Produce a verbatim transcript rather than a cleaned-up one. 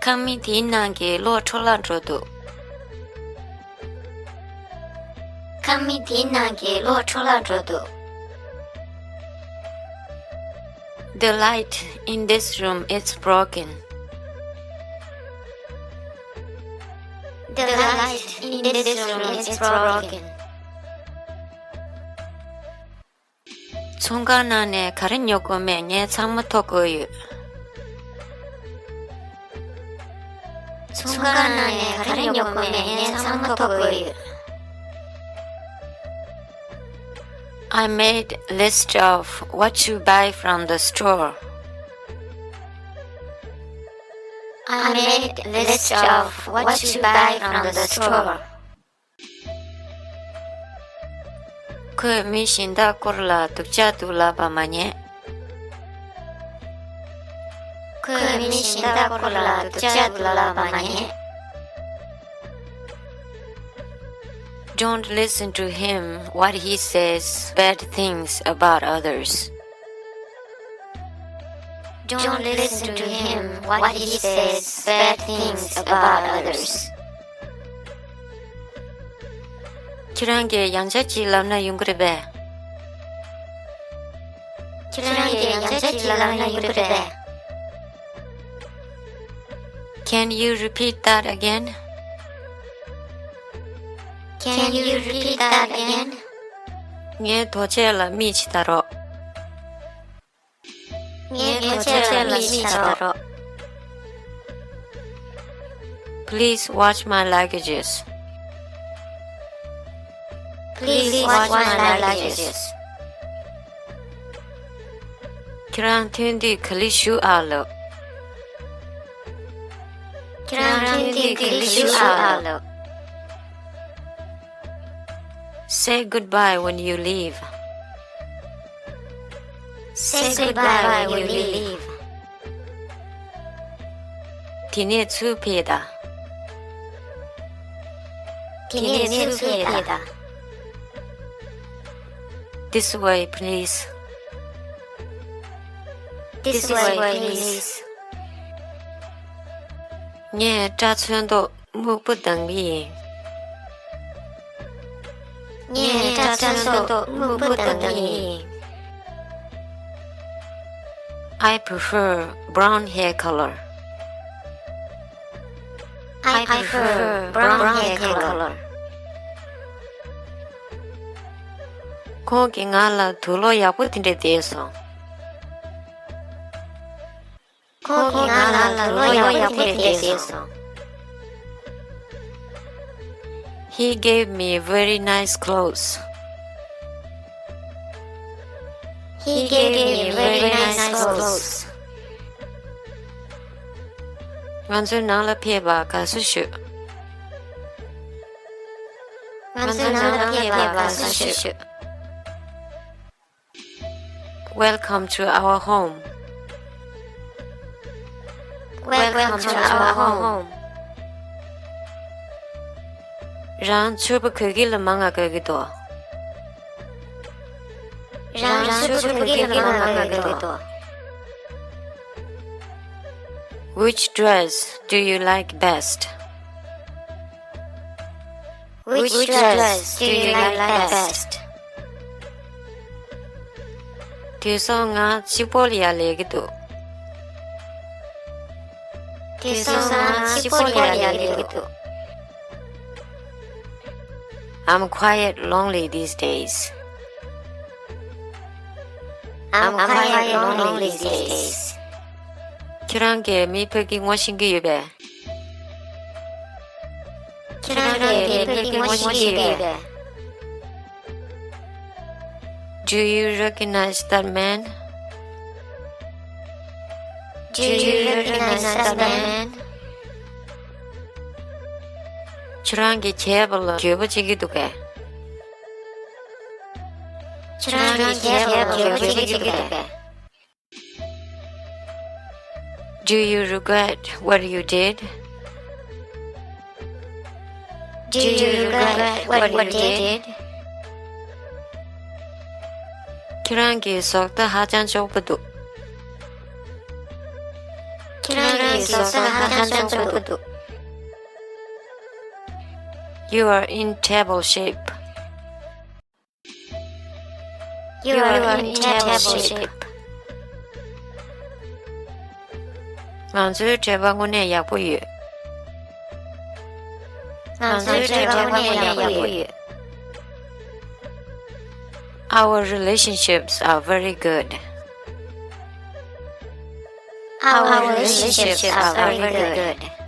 ཁང་མིག་དེའི་ནང་གི་གློག་འཕྲོ་བརླག་འགྲོ་འདུག་ཁང་མིག་དེའི་ནང་གི་གློག་འཕྲོ་བརླག་འགྲོ་འདུག The light in this room is broken. The light in this room is broken. ཚོང་ཁང་ནང་ནས་ག་རེ་ཉོ་དགོས་མེད་ངས་ཚང་མ་ཐོ་བཀོད་ཡོད། ཚོང་ཁང་ནང་ནས་ག་རེ་ཉོ་དགོས་མེད་ངས་ཚང་མ་ཐོ་བཀོད་ཡོད། I made list of what to buy from the store. I made list of what to buy from the store. ཁོས་མི་གཞན་དག་སྐོར་ལ་སྡུག་ཅག་འདུག་ལབ་པ་མ་ཉན། ཁོས་མི་གཞན་དག་སྐོར་ལ་སྡུག་ཅག་འདུག་ལབ་པ་མ་ཉན། Don't listen to him what he says bad things about others. Don't listen to him what he says bad things about others. ཁྱེད་རང་གིས་ཡང་བསྐྱར་ཅིག་ལབ་ན་ཡོང་གི་རེད་པས། ཁྱེད་རང་གིས་ཡང་བསྐྱར་ཅིག་ལབ་ན་ཡོང་གི་རེད་པས། Can you repeat that again? Can you repeat that again? ངའི་ཐོ་ཆས་ལ་མིག་ཅིག་ལྟ་རོགས། ངའི་ཐོ་ཆས་ལ་མིག་ཅིག་ལྟ་རོགས། Please watch my luggages. Please watch my luggages. ཁྱེད་རང་ཐོན་དུས་ག་ལེར་བཞུགས་ཨ་ལབ། ཁྱེད་རང་ཐོན་དུས་ག་ལེར་བཞུགས་ཨ་ལབ། Say goodbye when you leave. Say goodbye when you leave. དེ་ནས་ཚུར་ཕེབས་དང་། དེ་ནས་ཚུར་ཕེབས་དང་། This way, please. This way, please. ངས་སྐྲ་ཚོན་མདོག་སྨུག་པོ་གདང་གི་ཡིན། ངས་སྐྲ་ཚོན་མདོག་སྨུག་པོ་གདང་གི་ཡིན། I prefer brown hair color. I prefer brown hair color. ཁོང་གིས་ང་ལ་དུག་ལོག་ཡག་པོ་དེ་འདྲ་བསྡད་སོང་། ཁོང་གིས་ང་ལ་དུག་ལོག་ཡག་པོ་དེ་འདྲ་བསྡད་སོང་། He gave me very nice clothes. He gave me very nice clothes. ང་ཚོའི་ནང་ལ་ཕེབས་པར་དགའ་བསུ་ཞུ། ང་ཚོའི་ནང་ལ་ཕེབས་པར་དགའ་བསུ་ཞུ། Welcome to our home. Welcome to our home. རང་ཕྱུ་པ་གོན་གྱི་ལ་མང་ང་དགའ་གི་འདུག་རང་ཕྱུ་པ་གོན་གྱི་ལ་མང་ང་དགའ་གི་འདུག Which dress do you like best? Which dress do you like best? དེང་སང་ང་གཅིག་པོ་ལ་ཡ་ལས་ཀྱི་འདུག་དེང་སང་ང་གཅིག་པོ་ལ་ཡ་ལས་ཀྱི་འདུག I'm quiet, lonely these days. I'm quiet, lonely these days. ཁྱེད་རང་གིས་མི་ཕ་གི་ངོ་ཤེས་ཀྱི་ཡོད་པས། ཁྱེད་རང་གིས་མི་ཕ་གི་ངོ་ཤེས་ཀྱི་ཡོད་པས། Do you recognize that man? Do you recognize that man? ཁྱེད་རང་གིས་མཁས་པ་ལ་འགྱོད་པ་བྱེད་ཀྱི་འདུག་གས། ཁྱེད་རང་གིས་མཁས་པ་ལ་འགྱོད་པ་བྱེད་ཀྱི་འདུག་གས། Do you regret what you did? Do you regret what you did? ཁྱེད་རང་གི་བཟོ་ལྟ་ཧ་ཅང་ལྕོགས་པོ་འདུག་ཁྱེད་རང་གི་ བཟོ་ས་ཧ་ཅང་ཆོག་གི་འདུག You are in table shape. You are in table shape. ང་ཚོའི་འབྲེལ་བ་དངོས་གནས་ཡག་པོ་ཡོད། ང་ཚོའི་འབྲེལ་བ་དངོས་གནས་ཡག་པོ་ཡོད། Our relationships are very good. Our relationships are very good.